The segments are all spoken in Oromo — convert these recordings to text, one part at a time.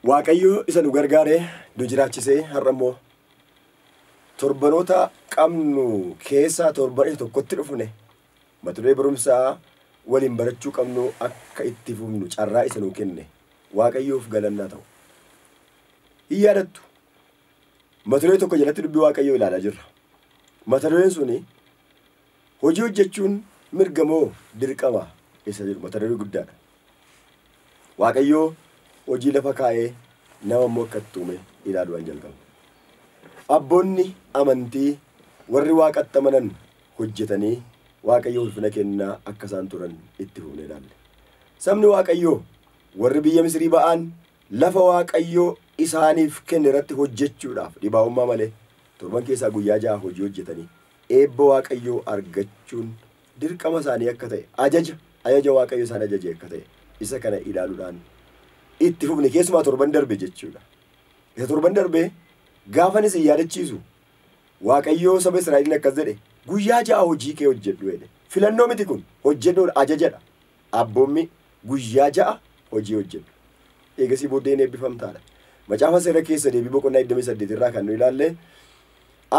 Waaqayyo isa nu gargaaree nu jiraachisee har'a immoo torbanoota qabnu keessaa torban isa tokkotti dhufne mata duree barumsaa waliin barachuu qabnu akka itti fufnu carraa isa nuu kenne Waaqayyoof galannaa ta'u. Hin yaadattu. Mata duree tokko jalatti dubbii Waaqayyoo ilaalaa jirra. Mata dureen suni hojii hojjechuun mirga moo dirqama isa jedhu mata duree guddaadha. Waaqayyoo hojii lafa kaa'ee nama immoo akka itti uume ilaaluudhaan jalqabna. Abboonni amantii warri waaqatti amanan hojjetanii Waaqayyoo ulfina kennaa akka isaan turan itti fufnee ilaalle. Sabni Waaqayyoo warri biyya Misirii ba'an lafa Waaqayyoo isaaniif kenne irratti hojjechuudhaaf dhibaa'ummaa malee torban keessaa guyyaa 6 hojii hojjetanii eebba Waaqayyoo argachuun dirqama isaanii akka ta'e ajaja Waaqayyoo isaan ajaje akka ta'e isa kana ilaaluudhaan itti fufne keessumaa torban darbe jechuudha. Isa torban darbe gaafanis hin yaadachiisu Waaqayyoo saba Israa'eliin akkas jedhe guyyaa 6 hojii kee hojjedhu jedhe. Filannoo miti kun hojjedhuudha ajajadha. Abboommi guyyaa 6 hojii hojjedhu. Eegasii booddeen eebbifamtaadha. Macaafa seera keessa deebii boqonnaa 28 irraa kan nu ilaalle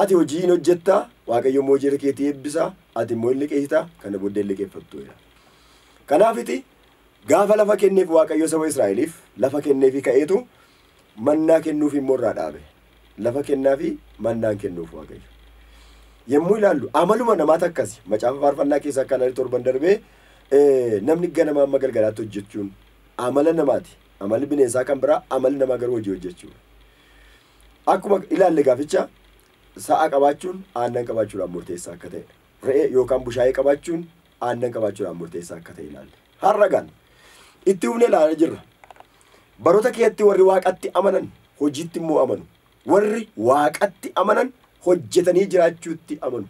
ati hojii hin hojjettaa Waaqayyo immoo hojii keetii eebbisa ati immoo hin liqeessita kana booddee hin liqeeffattu jedha. Kanaafiti gaafa lafa kenneef Waaqayyo saba Israa'eliif lafa kenneefi ka'eetu mannaa kennuuf immoo irraa dhaabe. Lafa kennaafi mannaan kennuuf Waaqayyo. Yommuu ilaallu amaluma namaatu akkasi. Macaafa faarfannaa keessaa akka ilaalle torban darbee namni ganama amma galgalaatti hojjechuun amala namaati. Amalli bineensaa kan biraa amalli namaa garuu hojii hojjechuudha. Akkuma ilaalle gaaficha sa'a qabaachuun aannan qabaachuudhaan murteessaa akka ta'e. Re'ee yookaan bushaayee qabaachuun aannan qabaachuudhaan murteessaa akka ta'e ilaalle. Har'a gaan itti hubnee ilaalaa jirra. Baroota keessatti warri waaqatti amanan hojiitti immoo amanu. Warri waaqatti amanan hojjetanii jiraachuutti amanu.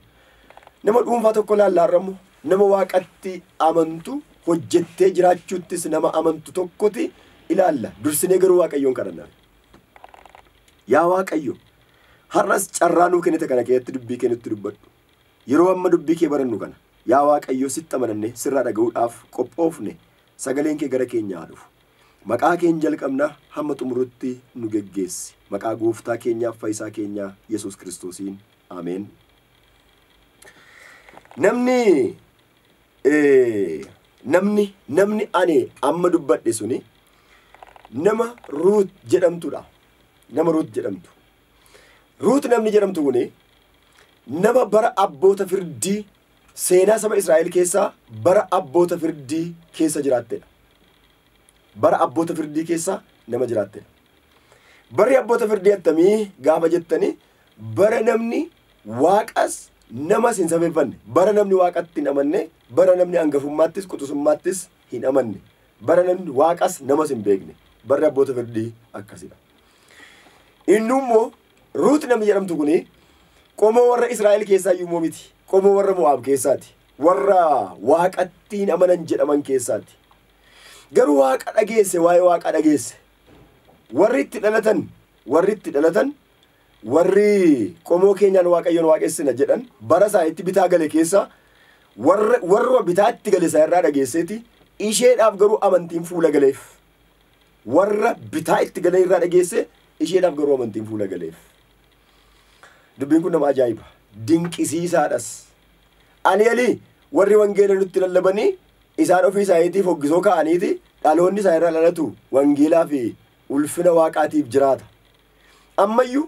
Nama dhuunfaa tokko ilaalla har'a immoo nama waaqatti amantu hojjettee jiraachuuttis nama amantu tokkoti ilaalla. Dursinee garuu Waaqayyoon kadhanna. Yaa Waaqayyo, har'as carraa nuu kennite kana keessatti dubbii kee nutti dubbadhu. Yeroo amma dubbii kee barannu kana yaa Waaqayyo sitti amanannee sirraa dhaga'uudhaaf qophoofne sagaleen kee gara keenya haa dhufu. Maqaa keen jalqabna hamma xumurutti nu geggeessi. Maqaa gooftaa keenyaaf fayyisaa keenyaa Yesuus Kiristoosiin. Ameen. Namni ani amma dubbadhe suni nama Ruut jedhamtudha. Nama Ruut jedhamtu. Ruut namni jedhamtu kuni nama bara abboota firdii seenaa saba Israa'el keessaa bara abboota firdii keessa jiraattedha. Bara abboota firdii keessa nama jiraattedha. Barri abboota firdii attamii gaafa jettanii bara namni waaqas namas hin safeeffanne, bara namni waaqatti hin amanne, bara namni hangafummaattis quxisummaattis hin amanne, bara namni waaqas namas hin beekne, barri abboota firdii akkasidha. Inni immoo Ruut namni jedhamtu kuni qomoo warra Israa'el keessaa iyyuu immoo miti, qomoo warra Mo'aab keessaati, warra waaqatti hin amanan jedhaman keessaati. Garuu waaqa dhageesse, waa'ee waaqa dhageesse. Warri itti dhalatan, warri qomoo keenyaan Waaqayyoon waaqessina jedhan bara isaaniitti bitaa gale keessa warra bitaatti gale isaa irraa dhageesseeti isheedhaaf garuu amantiin fuula galeef. Warra bitaa itti gale irraa dhageesse isheedhaaf garuu amantiin fuula galeef. Dubbiin kun nama ajaa'iba. Dinqisiisaadhas. Ani alii warri wangeela nutti lallabanii isaan ofii isaaniitiif hoggisoo ka'aniiti dhaloonni isaa irraa dhalatu wangeelaa fi ulfina waaqaatiif jiraata. Ammayyuu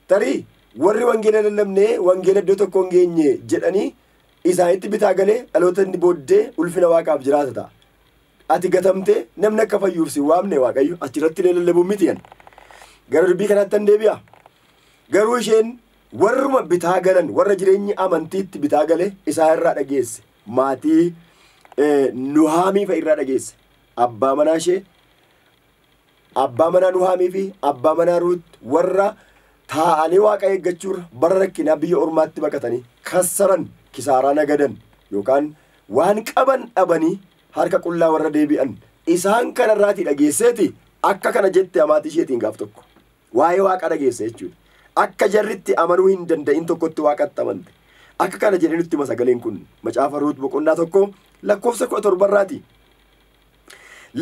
tarii warri wangeela lallabnee wangeela iddoo tokko hin geenye jedhanii isaanitti bitaa galee dhaloota inni booddee ulfina waaqaaf jiraata ta'a. Ati gatamtee namni akka fayyuuf si waamne Waaqayyo achirratti illee lallabuun miti yan. Gara dubbii kanaatti tan deebi'a. Garuu isheen warruma bitaa galan warra jireenyi amantiitti bitaa gale isaa irraa dhageesse. Maatii Nuhaamii fa'a irraa dhageesse. Abbaa manaa ishee abbaa manaa Nuhaamii fi abbaa manaa Ruut warra taa'anii waaqa eeggachuurra bara rakkinaa biyya ormaatti baqatanii kassaran kisaaraa nagadan yookaan waan qaban dhabanii harka qullaa warra deebi'an isaan kanarraatii dhageesseeti akka kana jette amaatii isheetiin gaaf tokko waa'ee waaqa dhageesse jechuudha. Akka jarritti amanuu hin danda'in tokkotti waaqatti amante. Akka kana jedhee nutti hima sagaleen kun macaafa Ruut boqonnaa 1 lakkoofsa 17 irraati.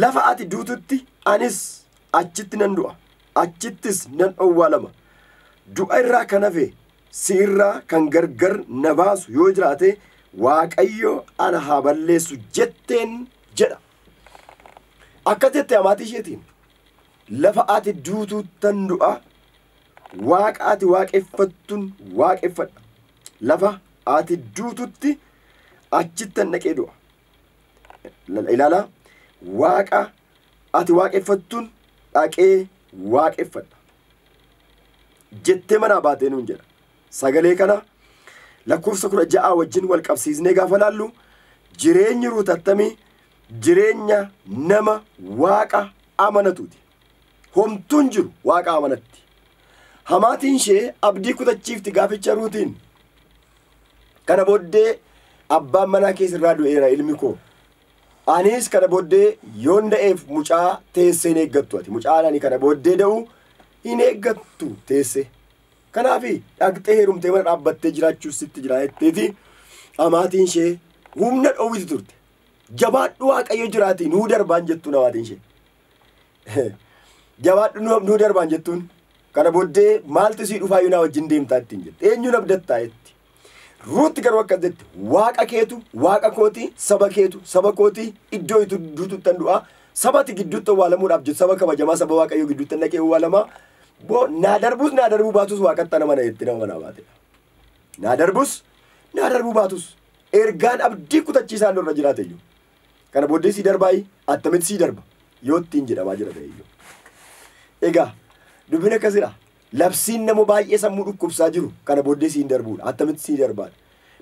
Lafa ati duututti anis achitti nan du'a. Achittis nan owwaalama. Du'a irraa kan hafe si irraa kan gargar na baasu yoo jiraate Waaqayyo ana haa balleessu jetteen jedha. Akka jette amaatii isheetiin lafa ati duutuuttan du'a, waaqa ati waaqeffattuun waaqeffadha. Lafa ati duututti achittan dhaqee du'a. Ilaalaa, waaqa ati waaqeffattuun dhaqee waaqeffadha jettee manaa baatee nuun jedha. Sagalee kana lakkoofsa 16 wajjin wal qabsiisnee gaafa laallu jireenyi Ruut attamii jireenya nama waaqa amanatuuti. Homtuun jiru waaqa amanatti. Hamaatiin ishee abdii kutachiifti gaaficha Ruutiin. Kana booddee abbaan manaa keessirraa du'eera ilmi koo. Anis kana booddee yoon da'eef mucaa teessee hin eeggattu ati. Mucaan ani kana booddee da'u hin eeggattu teessee. Kanaaf dhaqxee heerumtee mana dhaabbattee jiraachuu sitti jira jetteeti amaatiin ishee humna dhoowwiti turte. Jabaadhu Waaqayyo jiraati nuu darbaan jettuun amaatiin ishee. Jabaadhu nuu darbaan jettuun kana booddee maaltu sii dhufaa yoo wajjin deemtaa ittiin jette. Eenyuun abdattaa jetti. Ruuti garuu akkas jette, waaqa keetu waaqa kooti, saba keetu saba kooti, iddoo itti duututtan du'aa, sabati gidduutti awwaalamuudhaaf jettu, saba kabajamaa saba Waaqayyoo gidduutti dhaqee awwaalamaa. Boo naa darbus naa darbuu baatus waaqatti nama jetti nama manaa baatedha. Naa darbus naa darbuu baatus ergaan abdii kutachiisaan irra jiraate iyyuu. Kana booddee sii darbaayi attamitti sii darba yoo ittiin jedhamaa jira ta'e iyyuu. Egaa dubbiin akkasidha. Labsiin nama baay'ee sammuu dhukkubsaa jiru kana booddee siin darbuudha. Attamitti sii darbaadha.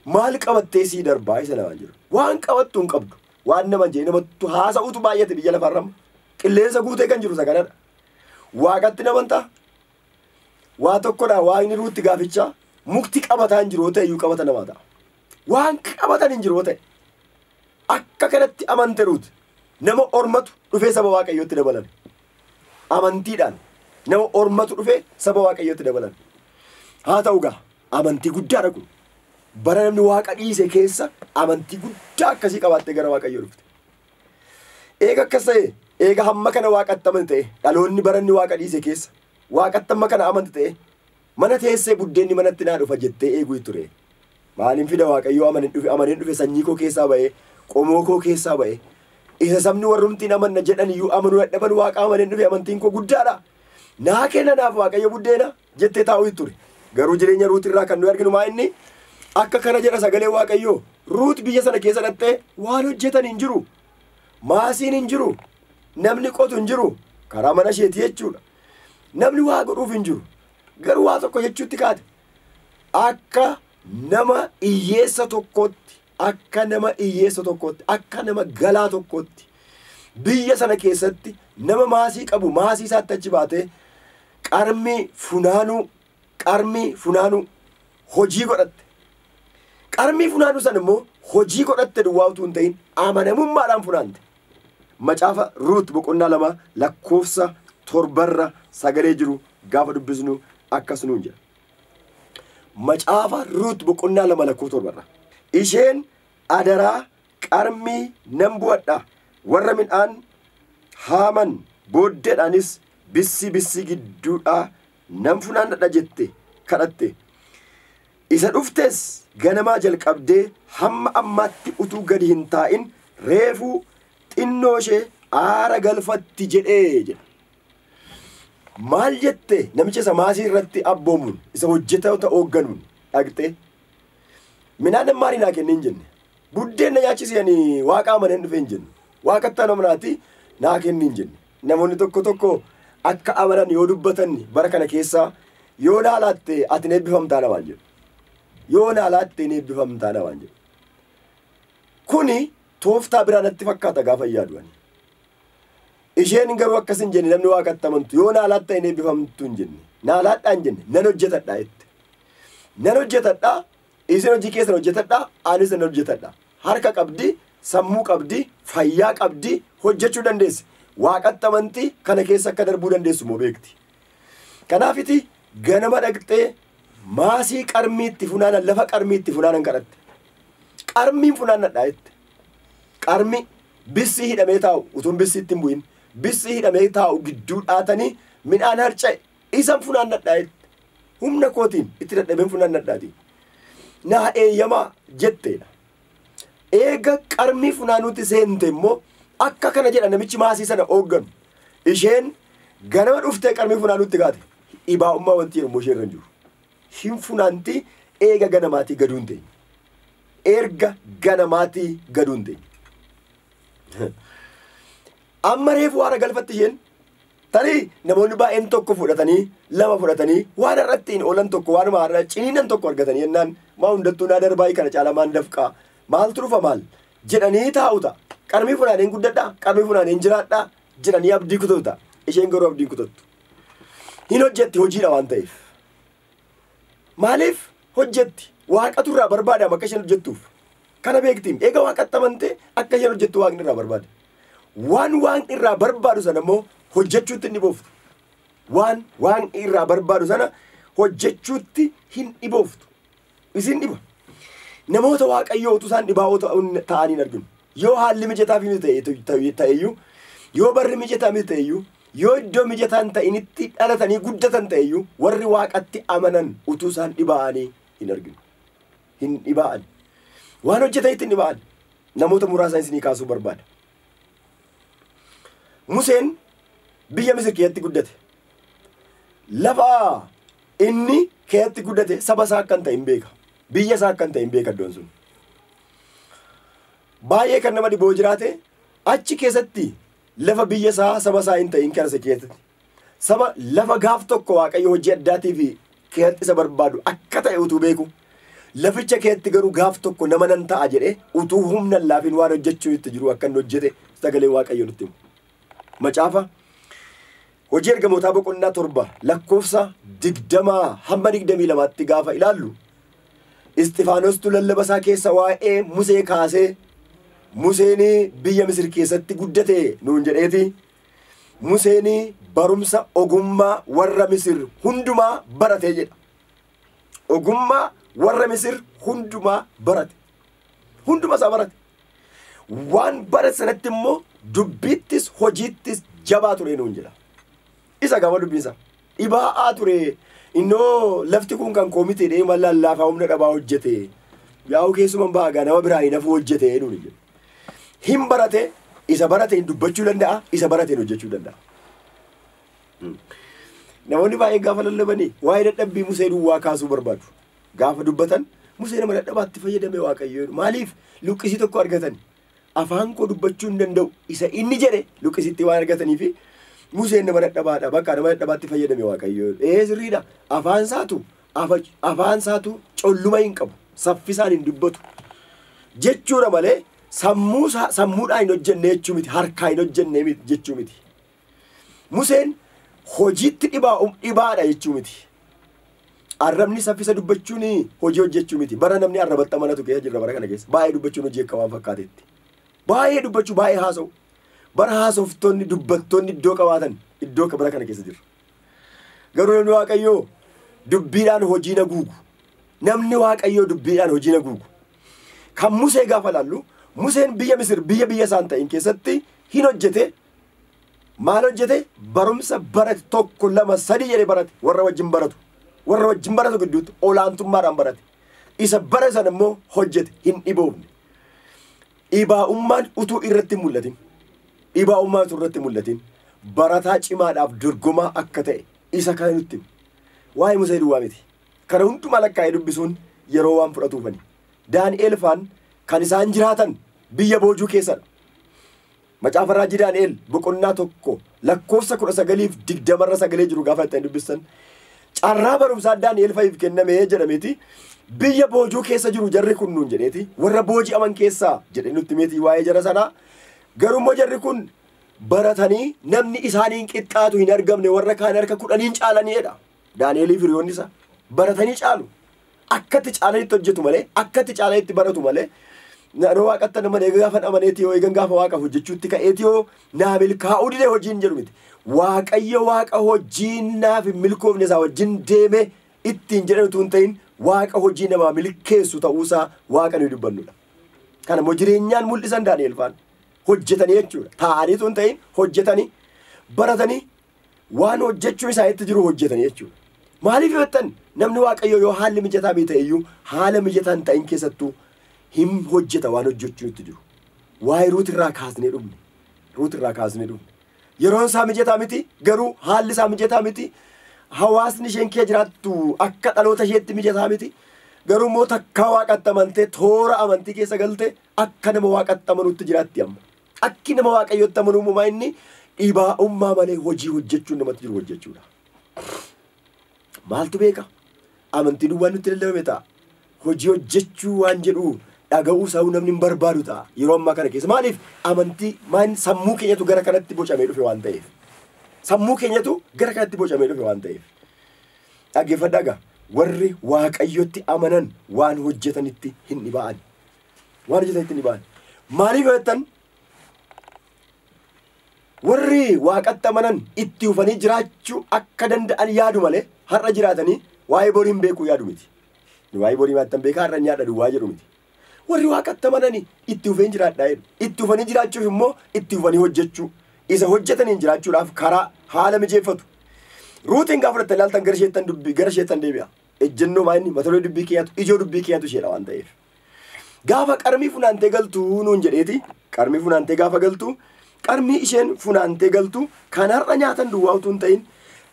Maal qabattee sii darbaa isa namaan jiru. Waan qabattu hin qabdu. Waan nama jedhe namattu haasa'utu baay'ate biyya lafarra. Qilleensa guutee kan jiru isa kanadha. Waaqatti namantaa. Waa tokkodha waaqni Ruutti gaafichaa mukti qabataa hin jiru ta'e iyyuu qabata namaa ta'a. Waan qabatan hin jiru ta'e akka kanatti amante Ruut nama ormatu dhufee saba Waaqayyootti dabalame. Amantiidhaan nama ormatu dhufee saba Waaqayyootti dabalame. Haa ta'u gaa amantii guddaadha kun. Bara namni waaqa dhiise keessa amantii guddaa akkasii qabaattee gara Waaqayyoo dhufte. Eega akkas ta'e eega hamma kana waaqatti amante ta'e dhaloonni baranni waaqa dhiise keessa waaqatti amma kana amante ta'e mana teessee buddeenni manatti naa dhufa jettee eeguu ture. Maaliin fida Waaqayyoo amaneen dhufe sanyii koo keessaa ba'ee qomoo koo keessaa ba'ee isa sabni warrumtiin amanna jedhan iyyuu amanuu dadhaban waaqa amaneen dhufe amantiin koo guddaadha. Naa kenna naaf Waaqayyo buddeena jettee taa'uu ture. Garuu jireenya Ruut irraa kan nuyi arginu maa inni akka kana jedha sagalee Waaqayyoo. Ruut biyya sana keessa dhattee waan hojjetan hin jiru. Maasiin hin jiru. Namni qotu hin jiru. Karaa mana isheetii jechuudha. Namni waa godhuuf hin jiru. Garuu waa tokko jechuutti kaate. Akka nama hiyyeessa tokkootti, akka nama hiyyeessa tokkootti, akka nama galaa tokkootti biyya sana keessatti nama maasii qabu maasii isaatti achi baatee qarmii funaanuu hojii godhatte. Qarmii funaanuu sana immoo hojii godhatte duwwaa utuu hin ta'in amanamummaadhaan funaante. Macaafa Ruut boqonnaa 2 lakkoofsa 7 sagalee jiru gaafa dubbisnu akkas nuun jedha. Macaafa Ruut boqonnaa 2 lakkoofsa 7. Isheen adaraa qarmii nan bu'adha warra midhaan haaman booddeedhaanis bissii bissii gidduudhaa nan funaannadha jette kadhatte. Isa dhuftes ganamaa jalqabdee hamma ammaatti utuu gadi hin taa'in reefuu xinnoo ishee aara galfatti jedhee jedha. Maal jette namicha isa maasii irratti abboomuun isa hojjetoota hoogganuun dhaqxee midhaan ammaarii naa kennee hin jenne. Buddeen na nyaachisanii waaqa amaneen dhufe hin jenne. Waaqatti amanaati naa kennee hin jenne. Namoonni tokko tokko akka amanan yoo dubbatan bara kana keessa yoo naalaatte ati hin eebbifamtaa namaan jedhu. Yoo naalaatte hin eebbifamtaa namaan jedhu. Kuni tooftaa biraa natti fakkaata gaafa yaadu ani. Isheen garuu akkas hin jenne namni waaqatti amantu yoo naalaatte hin eebbifamtu hin jenne. Naalaadhaa hin jenne nan hojjetadhaa jette. Nan hojjetadhaa isin hojii keessan hojjetadhaa anis nan hojjetadhaa. Harka qabdi, sammuu qabdi, fayyaa qabdi hojjechuu dandeessi. Waaqatti amantii kana keessa akka darbuu dandeessu moo beekti. Kanaafiti ganama dhaqxee maasii qarmiitti funaanan lafa qarmiitti funaanan kadhatte. Qarmiin funaannadhaa jette. Qarmi bissii hidhamee taa'u utuun bissii itti hin bu'in bissii hidhamee taa'u gidduu dhaatanii Midhaan harca'e isan funaannadhaa jette. Humna kootiin itti dadhabeen funaannadhaati. Naa eeyyamaa jetteedha. Eega qarmii funaanuutti seente immoo akka kana jedha namichi maasii sana hoogganu. Isheen ganama dhuftee qarmii funaanuutti kaate. Dhibaa'ummaa wanti jedhamu ishee irra hin jiru. Hin funaanti eega ganamaatii gaduu hin teenye. Erga ganamaatii gaduu hin teenye. Amma reefu haara galfatti isheen tarii namoonni baay'een tokko fudhatanii lama fudhatanii waan irratti hin oolan tokko waanuma har'a ciniinan tokko argatanii jennaan maa hundattuu naa darbaayii kana caalaa maan dafqaa maaltu dhufa maal jedhanii taa'u ta'a. Qarmii funaaneen guddadhaa qarmii funaaneen jiraadhaa jedhanii abdii kutatu ta'a. Isheen garuu abdii kutattu. Hin hojjetti hojiidha waan ta'eef. Maaliif hojjetti? Waaqatu irraa barbaadama akka isheen hojjettuuf. Kana beektiin eega waaqatti amantee akka isheen hojjettu waaqni irraa barbaada. Waan waaqni irraa barbaadu sana immoo hojjechuutti hin dhibooftu. Waan waaqni irraa barbaadu sana hojjechuutti hin dhibooftu. Isin dhiba. Namoota waaqayyoo utuu isaan dhibaa'oo ta'anii hin arginu. Yoo haalli mijataa fi ta'eyyuu, yoo barri mijataa miti ta'eyyuu, yoo iddoo mijataa hin ta'initti dhalatanii guddatan ta'eyyuu, warri waaqatti amanan utuu isaan dhibaa'anii hin arginu. Hin dhibaa'an. Waan hojjetanitti hin dhibaa'an. Namoota muraasa isinii kaasuu barbaada. Museen biyya Misir keessatti guddate. Lafa inni keessatti guddate saba isaa akka hin ta'in beeka. Biyya isaa akka hin ta'in beeka iddoon sun. Baay'ee kan nama dhiboo jiraate achi keessatti lafa biyya isaa saba isaa hin ta'in kana keessatti. Saba lafa gaaf tokko Waaqayyo hojii addaatii fi keessatti isa barbaadu akka ta'e utuu beeku. Laficha keessatti garuu gaaf tokko nama nan ta'a jedhee utuu humna hin laafin waan hojjechuu itti jiru akka inni hojjete sagalee Waaqayyo nutti himu. Macaafa hojii ergamootaa boqonnaa 7 lakkoofsa 20 hamma 22tti gaafa ilaallu Isxifaanostu lallaba isaa keessa waa'ee Musee kaasee Museen biyya Misir keessatti guddate nuun jedheeti. Museen barumsa ogummaa warra Misir hundumaa barate jedha. Ogummaa warra Misir hundumaa barate. Hunduma isaa barate. Waan barate sanatti immoo dubbiittis hojiittis jabaa ture nuun jedha. Isa gaafa dubbiinsa. Dhibaa'aa ture. Innoo lafti kun kan koo miti jedhee mallallaafaa lallaafaa humna dhabaa hojjete. Yaa'u keessumaan ba'aa nama biraa hin hafu hojjete nuun jedha. Hin barate, isa barate hin dubbachuu danda'a, isa barate hin hojjechuu danda'a. Namoonni baay'een gaafa lallabanii waa'ee dadhabbii Musee duwwaa kaasuu barbaadu. Gaafa dubbatan Musee nama dadhabaatti fayyadame Waaqayyo. Maaliif luqqisii tokko argatan? Afaan koo dubbachuu hin danda'u. Isa inni jedhe luqqisitti waan argatanii fi Museen nama dadhabaadha. Bakka nama dadhabaatti fayyadame Waaqayyo. Sirriidha. Afaan isaatu colluma hin qabu. Saffisaan hin dubbatu. Jechuudha malee sammuudhaan hin hojjenne jechuu miti. Harkaa hin hojjenne jechuu miti. Museen hojiitti dhibaadha jechuu miti. Arrabni saffisa dubbachuun hojii hojjechuu miti. Bara namni arrabatti amanatu keessa jirra bara kana keessa. Baay'ee dubbachuun hojii akka waan fakkaatetti. Baay'ee dubbachuu, baay'ee haasa'u. Bara haasoftoonni dubbattoonni iddoo qabaatan iddoo bara kana keessa jirra. Garuu namni Waaqayyoo dubbiidhaan hojii na guugu. Namni Waaqayyoo dubbiidhaan hojii na guugu. Kan Musee gaafa laallu Museen biyya Misir biyya isaan ta'in keessatti hin hojjete. Maal hojjete? Barumsa barate 1 2 3 jedhee barate. Warra wajjin baratu. Warra wajjin baratu gidduutti olaantummaadhaan barate. Isa bara sana immoo hojjete hin dhiboofne. Dhibaa'ummaan utuu irratti hin mul'atin. Dhibaa'ummaan utuu irratti hin mul'atin. Barataa cimaadhaaf dorgomaa akka ta'e isa kana nutti himu. Waa'ee Musee duwwaa miti. Kana hundumaa lakkaa'ee dubbisuun yeroo waan fudhatuufani. Daani'el faan kan isaan jiraatan biyya boojuu keessadha. Macaafa raajii Daani'el boqonnaa 1 lakkoofsa 19 fi 20 irra sagalee jiru gaafa ittiin dubbistan carraa barumsaa Daani'el fa'iif kenname jedhameeti. Biyya boojuu keessa jiru jarri kun nuun jedheeti. Warra booji'aman keessaa jedhee nutti meetii waa'ee jara sanaa. Garuu immoo jarri kun baratanii namni isaaniin qixxaatu hin argamne warra kaan harka 10 caalaniidha. Daani'elii fi hiriyoonni isaa baratanii caalu. Akkatti caalanitti hojjetu malee, akkatti caalanitti baratu malee. Yeroo waaqatti nama eega gaafa amaneeti yoo eegan gaafa waaqaaf hojjechuutti ka'eeti yoo naa milkaa'uu didee hojiin jedhu miti. Waaqayyo waaqa hojiin naaf hin milkoofne isaa wajjin deeme ittiin jedhan utuu hin ta'in waaqa hojii namaa milkeessu ta'uusaa waaqa nuyi dubbannudha. Kana immoo jireenyaan mul'isan Daani'el faan hojjetanii jechuudha. Taa'anii utuu hin ta'in hojjetanii baratanii Waan hojjechuu isaaniitti jiru hojjetanii jechuudha. Maaliif jettan namni Waaqayyoo yoo haalli mijataa miti ta'e iyyuu haala mijataa hin ta'in keessattuu hin hojjeta waan hojjechuu itti jiru. Waa'ee Ruut irraa kaasnee dhufne. Ruut irraa kaasnee dhufne. Yeroon isaa mijataa miti garuu haalli isaa mijataa miti. Hawaasni isheen kee jiraattu akka dhaloota isheetti mijataa miti. Garuu immoo takkaa Waaqatti amantee toora amantii keessa galtee akka nama Waaqatti amanuutti jiraatti amma. Akki nama Waaqayyootti amanuu uumamaa inni dhibaa'ummaa malee hojii hojjechuun namatti jiru hojjechuudha. Maaltu beeka? Amantii duwwaan nutti lallabame ta'a. Hojii hojjechuu waan jedhu dhaga'uu isaa namni hin barbaadu ta'a. Yeroo ammaa kana keessa maaliif amantii maan sammuu keenyatu gara kanatti bocamee dhufe waan ta'eef. Sammuu keenyatu gara kanatti bocamee dhufe waan ta'eef. Dhaggeeffadhaa gaa warri Waaqayyotti amanan waan hojjetanitti hin dhibaa'an. Waan hojjetanitti hin dhibaa'an. Maaliif jettan warri Waaqatti amanan itti ufanii jiraachuu akka danda'an yaadu malee har'a jiraatanii waa'ee borii hin beekuu yaadu miti. Waa'ee borii maattan beekaa har'a nyaadha duwwaa jedhu miti. Warri Waaqatti amananii itti ufeen jiraadhaa jedhu. Itti ufanii jiraachuuf immoo itti ufanii hojjechuu. Isa hojjetaniin jiraachuudhaaf karaa haala mijeeffatu. Ruutiin gaafa fudhatte ilaaltan gara isheettan dubbii gara isheettan deebi'a. Ejjennoo maa inni mata duree dubbii keenyatu ijoo dubbii keenyatu isheedha waan ta'eef. Gaafa qarmii funaantee galtu nuun jedheeti qarmii funaantee gaafa galtu qarmii isheen funaantee galtu kan har'a nyaatan duwwaa utuu hin ta'in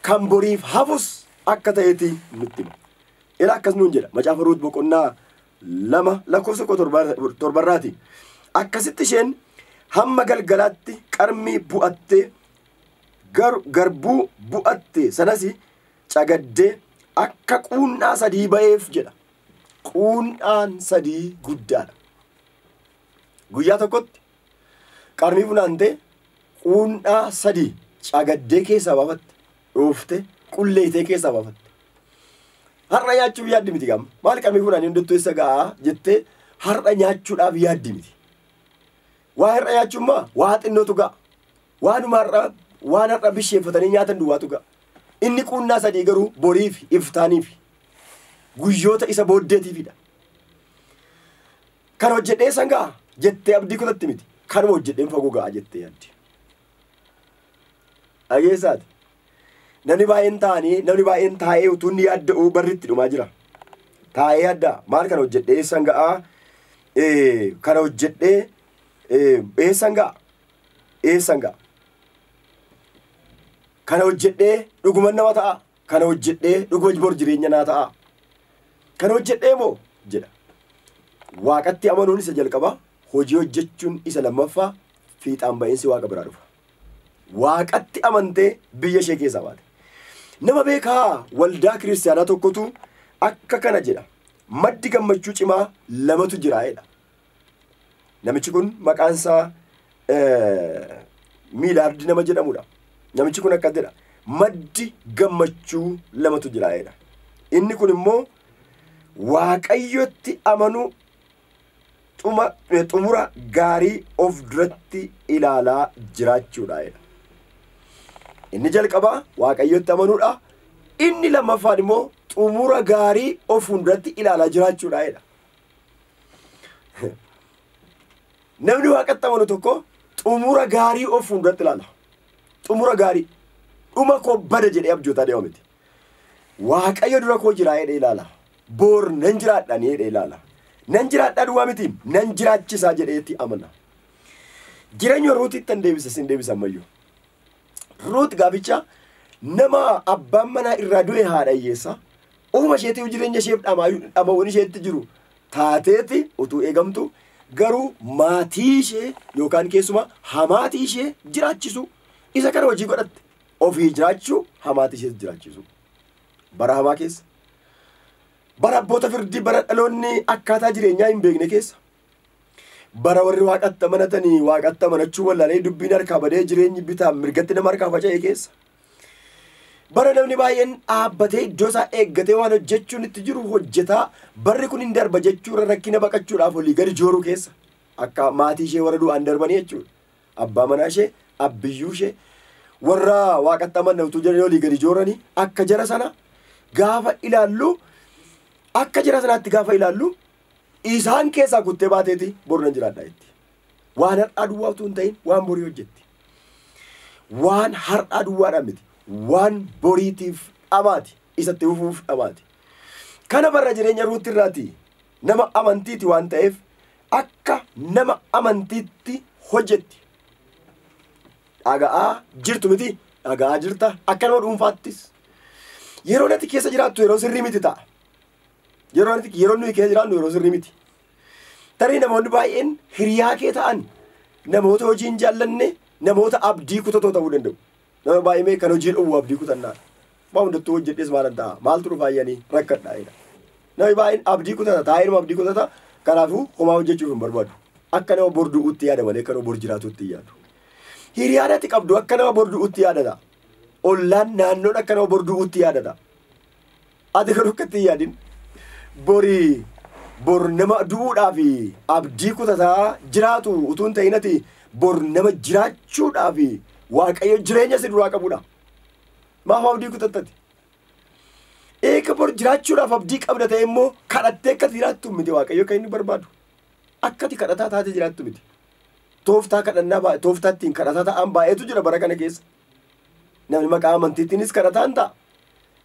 kan boriif hafus akka ta'eeti nutti hima. Ila akkas nuun jedha macaafa Ruut boqonnaa 2 lakkoofsa 7 Akkasitti isheen hamma galgalaatti qarmii bu'attee garbuu bu'atte sanas cagaddee akka quunnaa 3 ba'eef jedha. Quunnaan 3 guddaadha. Guyyaa tokkotti qarmii funaantee quunnaa 3 cagaddee keessaa baafatte, dhooftee qulleeytee keessaa baafatte. Har'a nyaachuuf yaaddi miti gaama. Maal qarmii funaanii hundattuu eessa ga'a jettee har'a nyaachuudhaaf yaaddi miti. Waa har'a nyaachuummaa waa xinnootu ga'a. Waanuma har'a waan har'a bisheeffatanii nyaatan duwwaatu ga'a. Inni quunnaa 3 garuu boriif iftaaniif guyyoota isa booddeetiifidha. Kan hojjedhee san ga'a jettee abdii kutatti miti. Kanuma hojjedheen fagoo ga'a jettee yaaddi. Dhageessaati. Namni baay'een taa'anii namni baay'een taa'ee utuu inni yaadda'uu barri itti dhumaa jira. Taa'ee yaaddaa maal kana hojjedhee san ga'a kana hojjedhee eessan ga'a eessan ga'a. Kana hojjedhee dhuguma nama ta'a. Kana hojjedhee dhuguma bor jireenya naa ta'a. Kana hojjedhee moo jedha. Waaqatti amanuun isa jalqaba, hojii hojjechuun isa lammaffaa, fiixaan ba'iinsi Waaqa biraa dhufa. Waaqatti amantee biyya ishee keessaa baate. Nama beekaa waldaa kiristaanaa tokkotu akka kana jedha. Maddi gammachuu cimaa 2tu jira jedha. Namichi kun maqaan isaa Miilaardi nama jedhamudha. Namichi kun akkas jedha. Maddi gammachuu 2tu jira jedha. Inni kun immoo Waaqayyotti amanuu xumura gaarii of duratti ilaalaa jiraachuudha jedha. Inni jalqabaa Waaqayyotti amanuudha. Inni lammaffaan immoo xumura gaarii of fuulduratti ilaalaa jiraachuudha jedha. Namni Waaqatti amanu tokko xumura gaarii of fuulduratti ilaala. Xumura gaarii dhuma koo bada jedhee abjootaa deema miti. Waaqayyo dura koo jiraa jedhee ilaala. Boor nan jiraadha ni jedhee ilaala. Nan jiraadha duwwaa miti nan jiraachisaa jedheetti amana. Jireenya Ruutitti tan deebisa sin deebisa ammayyuu. Ruut gaaficha nama abbaan manaa irraa du'e haadha hiyyeessa. Ofuma isheetiif jireenya isheef dhama'uun isheetti jiru taateeti utuu eegamtu garuu maatii ishee yookaan keessumaa hamaatii ishee jiraachisu isa kana hojii godhatte. Ofii jiraachuu hamaatii ishee jiraachisu. Bara hamaa keessa. Bara abboota firdii bara dhaloonni akkaataa jireenyaa hin beekne keessa. Bara warri Waaqatti amanatanii Waaqatti amanachuu wallaalee dubbiin harkaa badee jireenyi bitaa mirgatti nama harkaa faca'e keessa. Bara namni baay'een dhaabbatee iddoo isaa eeggatee waan hojjechuun itti jiru hojjetaa barri kun hin darba jechuurra rakkina baqachuudhaaf olii gadi jooruu keessa. Akka maatii ishee warra du'aan darbanii jechuudha. Abbaa manaa ishee, abbiyyuu ishee warra Waaqatti amanna utuu jedhanii olii gadi jooranii akka jara sana gaafa ilaallu akka jara sanaatti gaafa ilaallu isaan keessaa kuttee baateeti boru nan jiraadha jetti. Waan har'aa duwwaa utuu hin ta'in waan borii hojjetti. Waan har'aa duwwaadhaan miti. waan boriitiif dhamaati. Isatti fufuuf dhamaati. Kana barra jireenya Ruuti irraati nama amantiiti waan ta'eef akka nama amantiitti hojjetti. Dhaga'aa jirtu miti, dhaga'aa jirta akka nama dhuunfaattis. Yeroo nati keessa jiraattu yeroo sirrii miti ta'a. Yeroo nuyi keessa jiraannu yeroo sirrii miti. Tarii namoonni baay'een hiriyaa kee ta'an namoota hojii hin jaallanne, namoota abdii kutatoo ta'uu danda'u. Nama baay'ee kan hojii dhowwu abdii kutannaadha. Waan hundattuu hojjedhes maalan ta'a? Maaltu dhufaa jedhanii rakkadhaa jedha. Namni baay'een abdii kutata, taa'ee abdii kutata. Kanaafuu homaa hojjechuuf hin barbaadu. Akka nama bor du'uutti yaada malee akka nama bor jiraatuutti hin yaadu. Hiriyaan ati qabdu akka nama bor du'uutti yaadata. Ollaan naannoon akka nama bor du'uutti yaadata. Ati garuu akkatti hin yaadin. Borii bor nama du'uudhaaf abdii kutataa jiraatu utuu hin ta'in ati bor nama jiraachuudhaaf Waaqayyo jireenya si duraa qabudha. Maaf abdii kutattati? Eega bor jiraachuudhaaf abdii qabda ta'e immoo kadhattee akka jiraattu miti Waaqayyo kan inni barbaadu. Akka ati kadhataa taate jiraattu miti. Tooftaa kadhannaa tooftaa ittiin kadhataa ta'an baay'eetu jira bara kana keessa. Namni maqaa amantiitiinis kadhataa hin ta'a.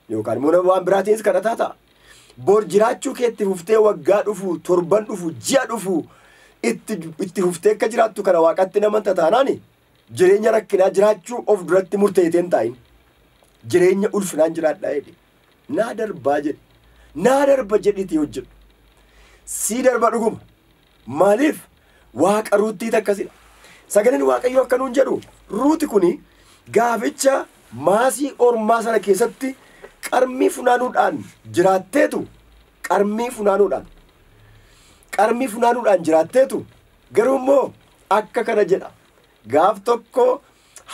Yookaan immoo nama waan biraatiinis kadhataa ta'a. Bor jiraachuu keetti fuftee waggaa dhufu, torban dhufu, ji'a dhufu itti fuftee akka jiraattu kana Waaqatti nama taanaani jireenya rakkinaa jiraachuu of duratti murteessitee hin taa'in. Jireenya ulfinaan jiraadhaa jedhe. Naa darbaa jedhe. Naa darba jedhiitii hojjedhu. Sii darba dhuguma. Maaliif? Waaqa Ruutiitu akkasidha. Sagaleen Waaqayyoo akka nuun jedhu Ruuti kuni gaaficha maasii ormaa sana keessatti qarmii funaanuudhaan jiraatteetu, qarmii funaanuu jiraatteetu garuu immoo akka kana jedha. Gaaf tokko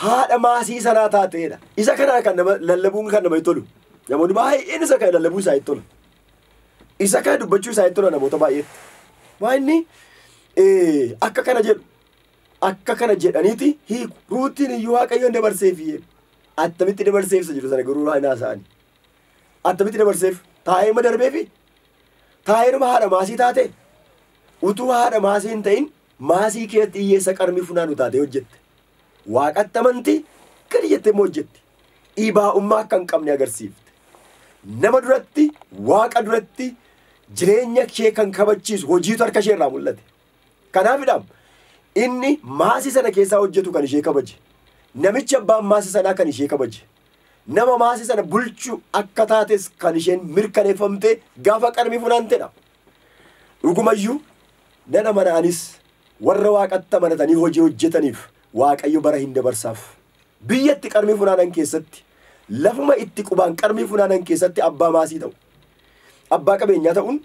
haadha maasii sanaa taateedha. Isa kana kan nama lallabuun kan namatti tolu. Namoonni baay'een isa kana lallabuu isaa itti tola. Isa kana dubbachuu isaa itti tola namoota baay'eetti. Waa inni akka kana jedhu, akka kana jedhaniiti hiiku. Ruutiin iyyuu Waaqayyoon dabarseef jedhu. Attamitti dabarseef isa jedhu sana garuu hin haasa'ani. Attamitti dabarseef? Taa'eema darbeefi? Taa'eema haadha maasii taate? Utuu haadha maasii hin ta'in maasii keessatti hiyyeessa qarmii funaanu taatee hojjette. Waaqatti amantii gadi jettee immoo hojjette. Dhibaa'ummaa akka hin qabne agarsiifte. Nama duratti, Waaqa duratti jireenya ishee kan kabachiisu hojiitu harka ishee irraa mul'ate. Kanaafidha inni maasii sana keessaa hojjetu kan ishee kabaje. Namichi abbaan maasii sanaa kan ishee kabaje. Nama maasii sana bulchu akka taates kan isheen mirkaneeffamte gaafa qarmii funaantedha. Dhugumayyuu nan amana anis warra Waaqatti amanatanii hojii hojjetaniif Waaqayyo bara hin dabarsaaf. Biyyatti qarmii funaanan keessatti, lafuma itti qubaan qarmii funaanan keessatti abbaa maasii ta'u. Abbaa qabeenyaa ta'uun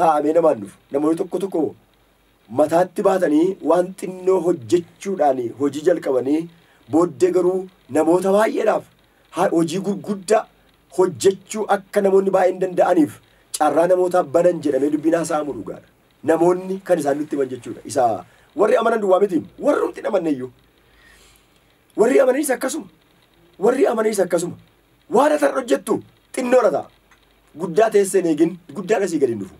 taa'amee namaan dhufu. Namoonni tokko tokko mataatti baatanii waan xinnoo hojjechuudhaan hojii jalqabanii booddee garuu namoota baay'eedhaaf hojii gurguddaa hojjechuu akka namoonni baay'een danda'aniif carraa namootaaf banan jedhamee dubbiin haasa'amu dhugaadha. Namoonni kan isaan nutti himan jechuudha. Isa warri amanan duwwaa miti, warrumti hin amanne iyyuu. Warri amananis akkasuma. Warri amananis akkasuma. Waan ati har'a hojjettu xinnoodha ta'a. Guddaa teessee hin eegin, guddaan asii gadi hin dhufu.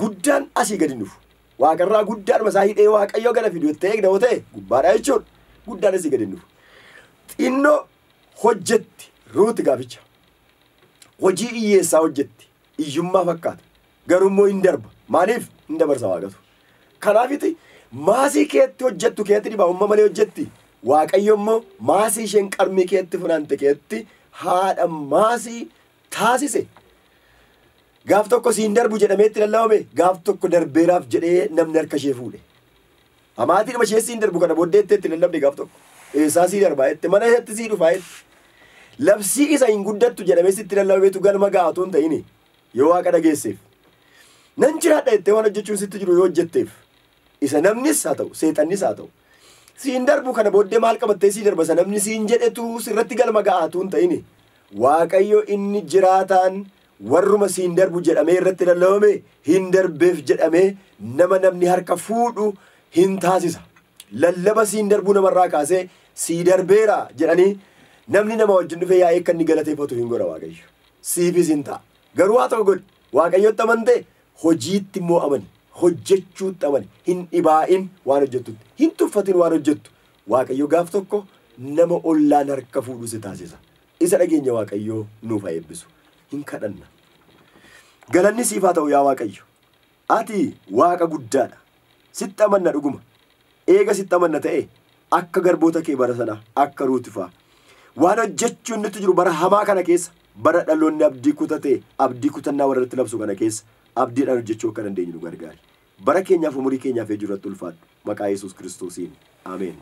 Guddaan asii gadi hin dhufu. Waaqarraa guddaadhuma isaa hidhee Waaqayyo gara fidu jettee eegda yoo ta'e gubbaadha jechuudha. Guddaan asii gadi hin dhufu. Xinnoo hojjetti Ruuti gaaficha. Hojii hiyyeessaa hojjetti. Hiyyummaa fakkaata. Garuu immoo hin darba. Maaliif? Hin dabarsa Waaqatu. Kanaafiti maasii keetti hojjettu keetti dhibaa'ummaa malee hojjetti. Waaqayyo immoo maasii isheen qarmii keetti funaante keetti haadha maasii taasise. Gaaf tokko siin darbu jedhamee itti lallabame, gaaf tokko darbeeraaf jedhee namni harka ishee fuudhe. Amaatiidhuma ishee siin darbu kana booddee itti lallabde gaaf tokko. Eessaa sii darbaa jette, mana isheetti sii dhufaa jette. Labsii isa hin guddattu jedhamee sitti lallabameetu galma ga'atu hin ta'ini yoo Waaqa dhageesseef. Nan jiraadha jettee waan hojjechuun sitti jiru yoo hojjetteef. Isa namnis haa ta'u, seexannis haa ta'u. Siin darbu kana booddee maal qabattee sii darba isa namni siin jedhetu sirratti galma ga'atu hin ta'ini. Waaqayyo inni jiraataan warruma siin darbu jedhamee irratti lallabame hin darbeef jedhamee nama namni harka fuudhu hin taasisa. Lallaba siin darbuu namarraa kaasee sii darbeera jedhanii namni nama wajjin dhufee yaa'ee akka inni galateeffatu hin godha Waaqayyo. Siifis hin ta'a. Garuu haa ta'u godhi. Waaqayyotti amantee hojiitti immoo amani. Hojjechuutti amani. Hin dhibaa'in waan hojjettutti. Hin tuffatin waan hojjettu. Waaqayyo gaaf tokko Nama ollaan harka fuudhu si taasisa. Isa dhageenya Waaqayyoo nuuf haa eebbisu. Hin kadhanna. Galanni siif haa ta'u yaa Waaqayyo. Ati Waaqa guddaadha. Sitti amanna dhuguma. Eega sitti amanna ta'e akka garboota kee bara sana akka Ruuti faa. Waan hojjechuun nutti jiru bara hamaa kana keessa, bara dhaloonni abdii kutate, abdii kutannaa warra irratti labsu kana keessa abdiidhaan hojjechuu akka dandeenyu nu gargaari. Bara keenyaaf umurii keenyaaf ejju irratti ulfaadhu. Maqaa Yesuus Kiristoosiin. Ameen.